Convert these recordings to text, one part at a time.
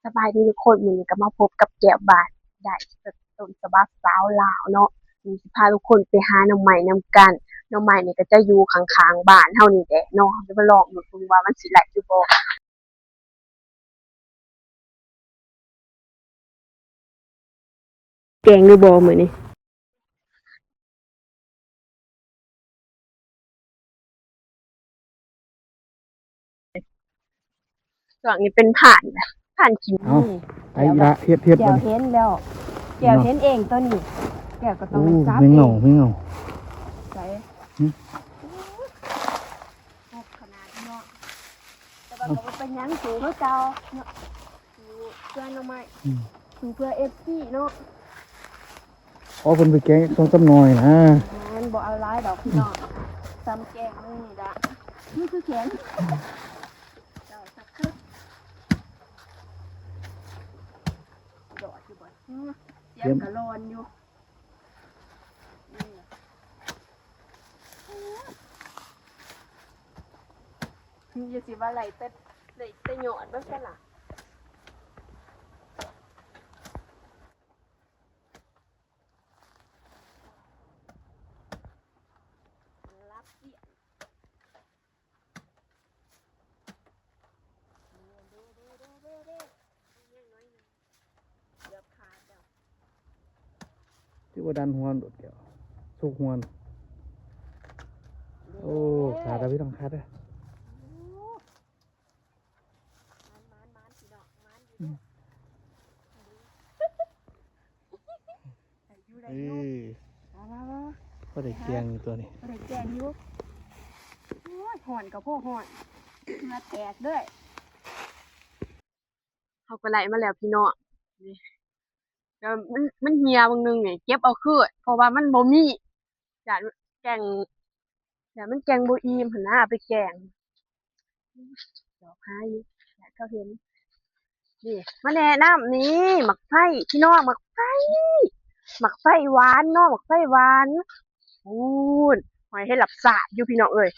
ສະບາຍດີທຸກຄົນ, ມື້ນີ້ກໍມາພົບກັບແກ້ວບ້ານ ໄດ້ຕົ້ນສະບັບສາວລາວເນາະ. ມື້ນີ້ຊິພາທຸກຄົນໄປຫາໜໍ່ໄມ້ນຳກັນ. ໜໍ່ໄມ້ນີ້ກໍຈະຢູ່ຂ້າງໆບ້ານເຮົານີ້ແຫຼະເນາະ. ເຮົາຈະມາລອງເບິ່ງວ່າມັນຊິໄດ້ຫຼືບໍ່. ແກງຫຼືບໍ່ມື້ນີ້? ຊ່ວງນີ້ເປັນຜ່ານ ຜ່ານຂີ້ໝູ່. ເອົາ ໄປລະ ເຮັດ ເຮັດ ແກ້ວເຫັນແລ້ວ ແກ້ວເຫັນເອງຕອນນີ້ ແກ້ວກໍຕ້ອງໄດ້ຈັບເອງ. ໂອ້ ມີເງົາ ມີເງົາ ໃສ? ຫຶ? ໂອ້ ຂະໜາດເນາະ ແຕ່ວ່າກໍບໍ່ເປັນຫຍັງ ສູ້ຄືເກົ່າເນາະ. ເພື່ອໜໍ່ໄມ້ ອືມ ເພື່ອເອັຟຊີເນາະ. ຂໍເພິ່ນໄປແກງຈັກສອງສາມໜ່ວຍນະ. ແມ່ນ ບໍ່ເອົາຫຼາຍດອກພີ່ນ້ອງ ສ່ຳແກງໜຶ່ງນີ້ລະ. ມັນຄືແຂງ ດອດຢູ່ບໍ່? ສຽງກະລອນຢູ່. ຢ່າຊິວ່າໄລ່ແຕ່ ໄລ່ແຕ່ຍອດມັນຊະລະ. ຖືວ່າດັນຫົວໂດດແກ້ວ ສຸກຫົວ. ໂອ້ ຂາດແລ້ວ ພີ່ນ້ອງ ຂາດແລ້ວ. ໝານໆໆ ພີ່ນ້ອງ ໝານຢູ່ເດີ. ອືມ ໄດ້ຢູ່ ໄດ້ຢູ່. ເອີ ມາໆໆ ພໍໄດ້ແກງຢູ່ຕົວນີ້ ພໍໄດ້ແກງຢູ່. ໂອ້ຍ ຮ້ອນກໍພໍຮ້ອນ ເຫື່ອແຕກເລີຍ. ເຮົາກໍໄດ້ມາແລ້ວພີ່ນ້ອງ. ນີ້ ກໍມັນ ມັນເຫ່ຍບາງໜຶ່ງນີ້ ເກັບເອົາຄືນ ເພາະວ່າມັນບໍ່ມີ ຢ້ານແກງ ຢ້ານມັນແກງບໍ່ອີ່ມຫັ້ນນະ ເອົາໄປແກງ. ດອກຫາຢູ່ ຢາກເຂົາເຫັນ. ນີ້ ມາແນະນຳ ນີ້ ໝາກໄຟ ພີ່ນ້ອງ ໝາກໄຟ ໝາກໄຟຫວານເນາະ ໝາກໄຟຫວານ. ພຸ້ນ ຫອຍເຫັດລາບຊາບຢູ່ ພີ່ນ້ອງເອີຍ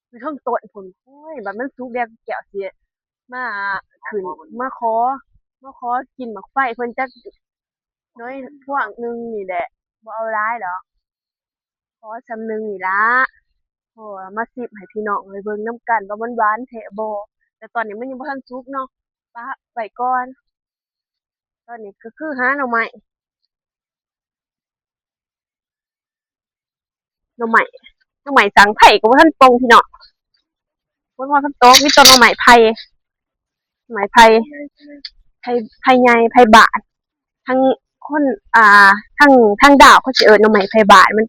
ຢູ່ເທິງຕົ້ນພຸ້ນ. ໂອ້ຍ ບັດມັນສຸກແລ້ວ ແກ້ວຊິມາຂຶ້ນ ມາຂໍ ມາຂໍກິນໝາກໄຟເພິ່ນຈັກໜ້ອຍພວງໜຶ່ງນີ້ແຫຼະ ບໍ່ເອົາຫຼາຍດອກ ຂໍສ່ຳໜຶ່ງນີ້ລະ. ໂອ້ ມາຊິມໃຫ້ພີ່ນ້ອງໄດ້ເບິ່ງນຳກັນວ່າມັນຫວານແທ້ບໍ່. ແຕ່ຕອນນີ້ມັນຍັງບໍ່ທັນສຸກເນາະ ປະໄວ້ກ່ອນ. ຕອນນີ້ກໍຄືຫາໜໍ່ໄມ້ ໜໍ່ໄມ້ ໜໍ່ໄມ້ສັງໄພ້ກໍບໍ່ທັນປົ່ງ ພີ່ນ້ອງ ບໍ່ທັນປົ່ງ. ມີແຕ່ໜໍ່ໄມ້ໄຜ່ ໄມ້ໄຜ່ ໄຜ່ ໄຜ່ໃຫຍ່ ໄຜ່ບ້ານ. ທາງຄົນ ອ່າ ທາງ ທາງດາວເຂົາຊິເອີ້ນໜໍ່ໄມ້ໄຜ່ບ້ານ ມັນ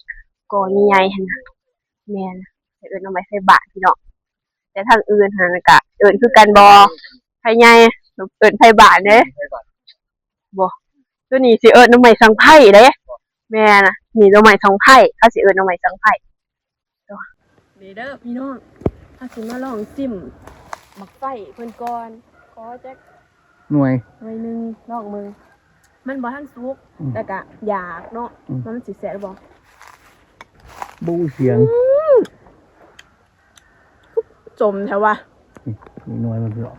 ກໍໃຫຍ່ໆຫັ້ນນະ. ແມ່ນ ເອີ້ນໜໍ່ໄມ້ໄຜ່ບ້ານ ພີ່ນ້ອງ. ແຕ່ທາງອື່ນຫັ້ນກະເອີ້ນຄືກັນບໍ່? ໄຜ່ໃຫຍ່ ເອີ້ນໄຜ່ບ້ານເດ້. ບໍ່ ຕົວນີ້ຊິເອີ້ນໜໍ່ໄມ້ສັງໄພ້ເດ້. ແມ່ນ ນີ້ໜໍ່ໄມ້ສັງໄພ້ ເຂົາຊິເອີ້ນໜໍ່ໄມ້ສັງໄພ້. ນີ້ເດີພີ່ນ້ອງ ເຮົາຊິມາລອງຊິມໝາກໄຟເພິ່ນກ່ອນ. ຂໍຈັກໜ່ວຍ ໜ່ວຍໜຶ່ງລອງເບິ່ງ. ມັນບໍ່ທັນສຸກ ອືມ ແຕ່ກະຢາກເນາະ ອືມ ວ່າມັນຊິແຊບຫຼືບໍ່. ບໍ່ ສຽງ ອືມ ສົ້ມແທ້ວະ. ນີ້ ນີ້ໜ່ວຍມັນພີ່ນ້ອງ.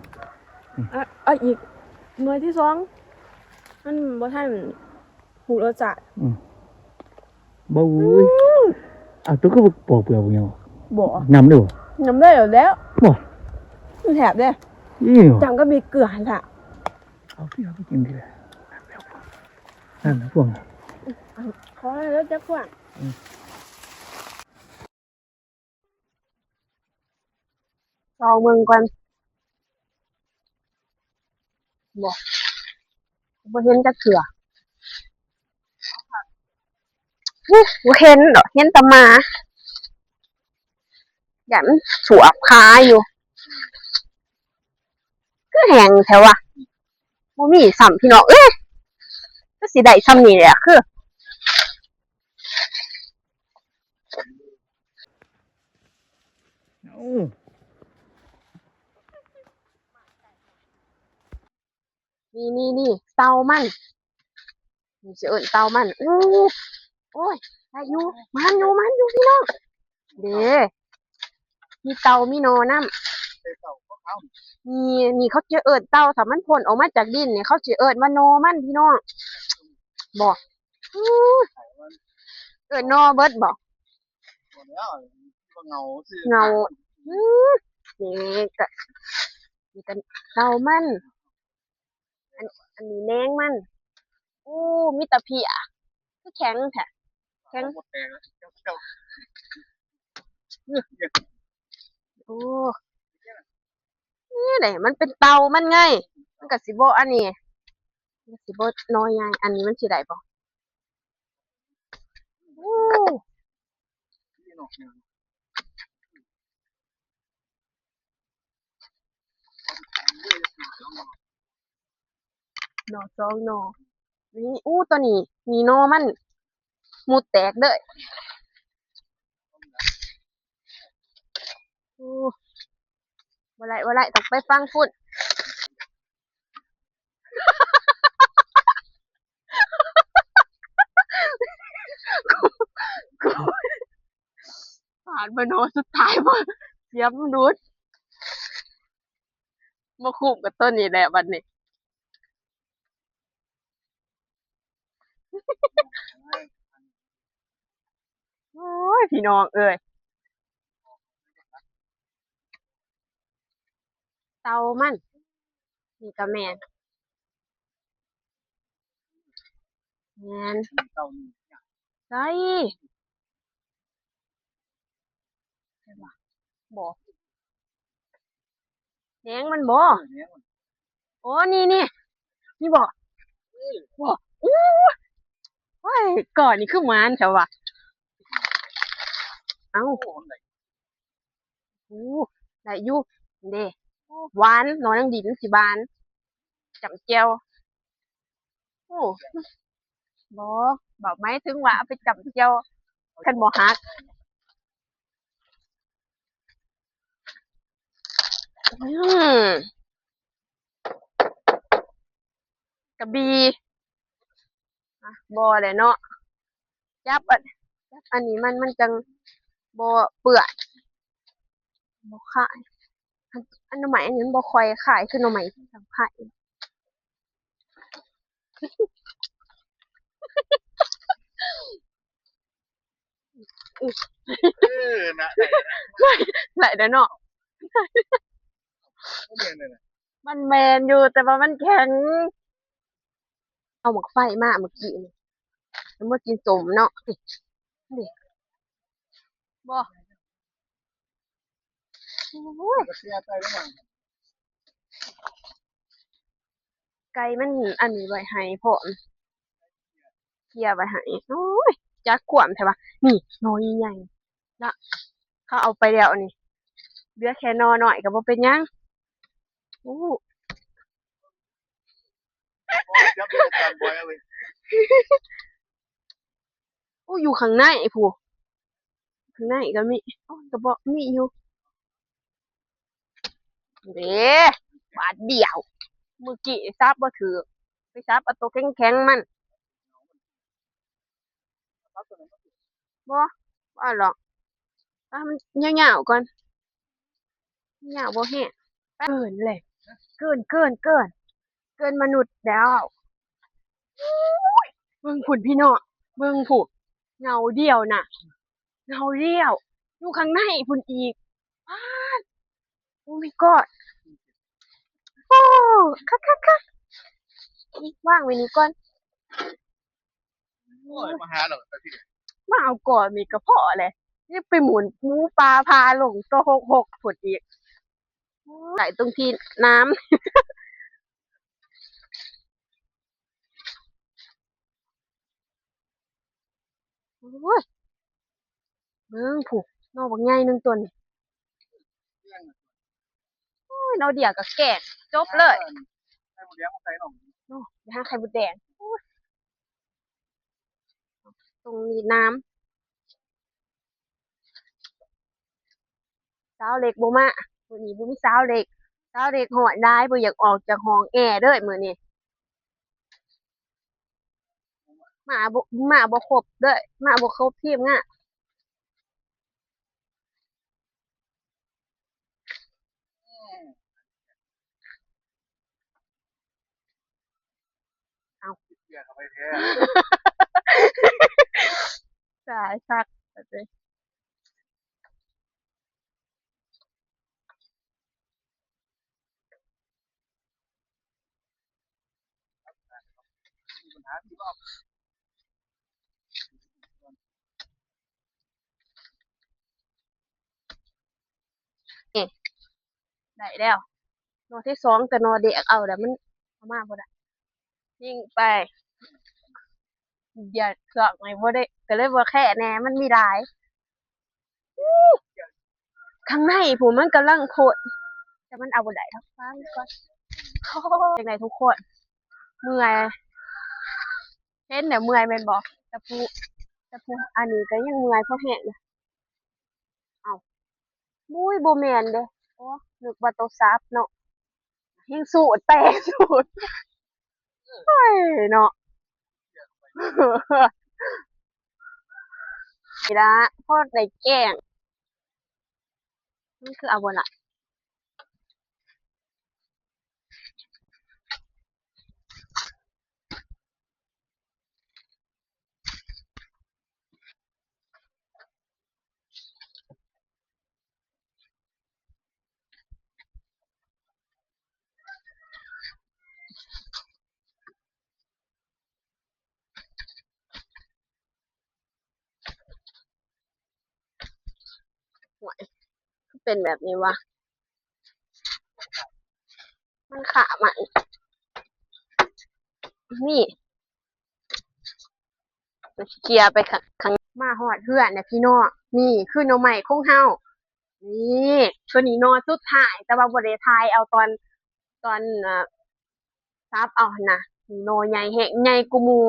ນີ້ ເອົາ ເອົາອີກໜ່ວຍທີສອງ ມັນບໍ່ທັນຮູ້ລົດຊາດ. ອືມ ບໍ່ ອືມ ເອົາ ຕົວຄືບໍ່ປອກເປືອກຫຍັງ? ບໍ່ ຍຳເລີຍບໍ່? ຍຳໄດ້ຢູ່ແລ້ວ. ບໍ່ ມັນແຊບເດ້. ອີ່ ຈ້ຳກັບມີເກືອຫັ້ນລະ. ເອົາ ເອົາໄປກິນຕິລະ ນັ້ນພວງ ຂໍເລີຍຈັກພວງ. ອືມ ລອງເບິ່ງກ່ອນ. ບໍ່ ບໍ່ເຫັນຈັກເທື່ອ. ຫຶ ບໍ່ເຫັນດອກ ເຫັນແຕ່ໝາ ຢ້ານມັນສວບຂາຢູ່. ຄືແຫ້ງແທ້ວະ ບໍ່ມີຊ້ຳ ພີ່ນ້ອງເອີຍ. ຄືຊິໄດ້ຊ່ຳນີ້ແຫຼະ ຄື ໂອ້ ນີ້ໆໆ ເຕົາມັນ ນີ້ຊິເອີ້ນເຕົາມັນ. ໂອ້ ໂອ້ຍ ໄດ້ຢູ່ ມັນຢູ່ ມັນຢູ່ ພີ່ນ້ອງ. ເດ້ ມີເຕົາມີໜໍ່ນຳ. ນີ້ ນີ້ເຂົາຈະເອີ້ນເຕົາ ຖ້າມັນພົ້ນອອກມາຈາກດິນນີ້ ເຂົາຊິເອີ້ນວ່າໜໍ່ມັນ ພີ່ນ້ອງ ບໍ່ ເອີ້ນໜໍ່ເບິດບໍ່? ເຫງົາ ອືມ ນີ້ກະ ນີ້ກະເຕົາມັນ ອັນ ອັນນີ້ແໜງມັນ ໂອ້ ມີແຕ່ເພຍ ຄືແຂງແທ້ ແຂງ ໂອ້ ນີ້ເດ້ ມັນເປັນເຕົາມັນໄງ ມັນກະຊິບໍ່ອັນນີ້ ມັນກະຊິບໍ່ໜໍ່ໃຫຍ່ ອັນນີ້ມັນຊິໄດ້ບໍ່? ໂອ້ ໜໍ່ສອງໜໍ່ ນີ້ ໂອ້ ໂຕນີ້ ນີ້ໜໍ່ມັນ ໝູແຕກເດີ້ ໂອ້ ບໍ່ໄດ້ ບໍ່ໄດ້ ຕ້ອງໄປຝັ່ງພຸ້ນ. ພາດບໍ່ເນາະ ສຸດທ້າຍບໍ່ ສຽມຫຼຸດ ບໍ່ຄຸ້ມກັບໂຕນີ້ແຫຼະບັດນີ້. ໂອ້ຍ ພີ່ນ້ອງເອີຍ ເຕົາມັນ ນີ້ກະແມ່ນ ແມ່ນ ໃສ ບໍ່ ແໜງມັນບໍ່? ເອີ ແໜງມັນ ໂອ້ ນີ້ ນີ້ ນີ້ບໍ່? ເອີ ບໍ່ ໂອ້ຍ ກ້ອນນີ້ຄືໝານແທ້ວະ ເອົ້າ ໂອ້ ໄດ້ຢູ່ ເດ້ ຫວານ ໜໍ່ນາງດິນຊິຫວານ ຈ້ຳແຈ່ວ ໂອ້ ບໍ່ ບໍ່ ໝາຍເຖິງວ່າເອົາໄປຈ້ຳແຈ່ວ ຄັນບໍ່ຫັກ ອືມ ກະບີ ອະ ບໍ່ແຫຼະເນາະ ຈັບອັນ ຈັບອັນນີ້ມັນ ມັນຈັ່ງບໍ່ເປື້ອນ ບໍ່ຄາຍ ອັນ ອັນໜໍ່ໄມ້ອັນນີ້ມັນບໍ່ຄ່ອຍຄາຍຄືໜໍ່ໄມ້ທາງພາກ. ເອີ ນະ ໄດ້ແລ້ວເນາະ ມັນແມ່ນຢູ່ ແຕ່ວ່າມັນແຂງ ເອົາໝາກໄຟມາມື້ກີ້ນີ້ ເອົາມາກິນສົ້ມເນາະ ນີ້ ບໍ່ ໂອ້ຍ ໄກ່ມັນອັນນີ້ໄວ້ໃຫ້ພ້ອມ ເຄຍໄວ້ໃຫ້ ໂອ້ຍ ຈັກຄວາມແທ້ວະ ນີ້ ໜໍ່ໃຫຍ່ໆ ລະ ເຂົາເອົາໄປແລ້ວນີ້ ເຫຼືອແຄ່ໜໍ່ນ້ອຍກະບໍ່ເປັນຫຍັງ ໂອ້ ໂອ້ ຢູ່ຂ້າງໃນພຸ້ນ ຂ້າງໃນກະມີ ໂອ້ ກະບໍ່ມີຢູ່ ເດ້ ບາດດຽວ ມື້ກີ້ສັບບໍ່ຖືກ ໄປສັບເອົາໂຕແຂງໆມັນ ບໍ່ ບໍ່ເອົາດອກ ເອົາມັນຍາວໆກ່ອນ ຍາວບໍ່ແຮງ ເກີນແຫຼະ ເກີນ ເກີນ ເກີນ ເກີນມະນຸດແລ້ວ ໂອ້ຍ ເບິ່ງພຸ້ນພີ່ນ້ອງ ເບິ່ງພຸ້ນ ເຫງົາດຽວນະ ເຫງົາດຽວ ຢູ່ຂ້າງໃນພຸ້ນອີກ ປາດ Oh my god ໂອ້ ຄັກໆໆ ວາງໄວ້ນີ້ກ່ອນ ໂອ້ຍ ມາຫາເຮົາ ມາເອົາກ້ອນນີ້ກະພໍແຫຼະ ຍັງໄປໝູນໝູປ່າຜ່າລົງໂຕຫົກຫົກພຸ້ນອີກ ໄດ້ຕົງທີ່ນ້ຳ ໂອ້ຍ ເບິ່ງພຸ້ນ ໜໍ່ບັກໃຫຍ່ໜຶ່ງຕົ້ນ ໂອ້ຍ ໜໍ່ດຽວກະແກງ ຈົບເລີຍ ໄຂ່ມົດແດງ ເນາະ ໄປຫາໄຂ່ມົດແດງ ໂອ້ຍ ຕົງນີ້ນ້ຳ ສາວເລັກບໍ່ມາ ມື້ນີ້ບໍ່ມີສາວເລັກ ສາວເລັກຮ້ອນຫຼາຍ ບໍ່ຢາກອອກຈາກຫ້ອງແອເລີຍມື້ນີ້ ມາບໍ່ ມາບໍ່ຄົບເດີ ມາບໍ່ຄົບທີມງານ ອືມ ສາຍຄັກ ນີ້ ໄດ້ແລ້ວ ໜໍ່ທີສອງ ແຕ່ໜໍ່ແດກເອົາແລ້ວ ມັນເອົາມາບໍ່ໄດ້ ຍິງໄປ ຢາກເຄື່ອງໃຫ້ບໍ່ໄດ້ ກໍເລີຍບໍ່ແຄະແດ່ ມັນມີຫຼາຍ ອູ້ ຂ້າງໃນພຸ້ນມັນກຳລັງໂຄດ ແຕ່ມັນເອົາບໍ່ໄດ້ດອກ ຟັງກ່ອນ ໂອ້ ຈັ່ງໃດທຸກຄົນ ເມື່ອຍ ເຫັນແລ້ວເມື່ອຍແມ່ນບໍ່? ຕະປູ ຕະປູ ອັນນີ້ກໍຍັງເມື່ອຍພໍແຮງຢູ່ ເອົ້າ ໂອ້ຍ ບໍ່ແມ່ນເດ້ ໂອ້ ນຶກວ່າໂຕສັບເນາະ ແຮ່ງສູດແປງສູດ ໂອ້ຍເນາະ ນີ້ລະ ພໍໄດ້ແກ້ງ ມັນຄືເອົາບໍ່ລະ? ໂອ້ຍ ຄືເປັນແບບນີ້ວະ? ມັນຂ້າມາອີກ ນີ້ ເຄຍໄປຂ້າງ ຂ້າງ ມາຮອດເຮືອນແລ້ວພີ່ນ້ອງ ນີ້ຄືໜໍ່ໄມ້ຂອງເຮົາ ນີ້ ໂຕນີ້ໜໍ່ສຸດທ້າຍ ແຕ່ວ່າບໍ່ໄດ້ຖ່າຍເອົາຕອນ ຕອນ ເອີ ສັບເອົາຫັ້ນນະ ໜໍ່ໃຫຍ່ແຮງ ໃຫຍ່ກວ່າໝູ່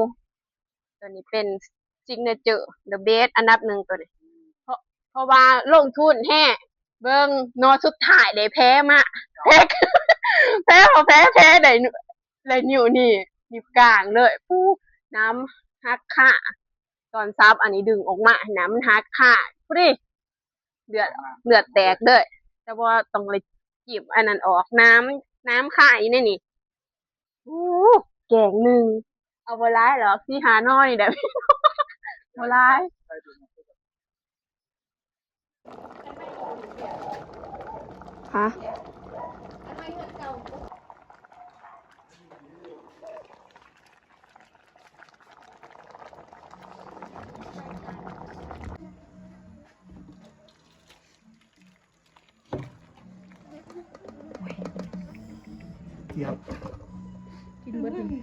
ໂຕນີ້ເປັນ signature the best ອັນດັບໜຶ່ງໂຕນີ້ ເພາະ ເພາະວ່າລົງທຶນແຮງ ເບິ່ງໜໍ່ສຸດທ້າຍໄດ້ແພ້ມາ ແພ້ ແພ້ ແພ້ໄດ້ ໄດ້ນິ້ວນີ້ ນິ້ວກາງເລີຍ ປູ້ ນ້ຳຫັກຄາ ຕອນສັບອັນນີ້ດຶງອອກມາຫັ້ນນະ ມັນຫັກຄາ ພຸ້ນເດ ເລືອດ ເລືອດແຕກເລີຍ ແຕ່ບໍ່ຕ້ອງໄດ້ຈິ້ມອັນນັ້ນອອກ ນ້ຳ ນ້ຳຄາຢູ່ໃນນີ້ ໂອ້ ແກ້ງໜຶ່ງ ເອົາບໍ່ຫຼາຍດອກ ສີ່ຫ້າໜໍ່ນີ້ແຫຼະ ບໍ່ຫຼາຍ ຮະ ກຽບ ກິນເບິດ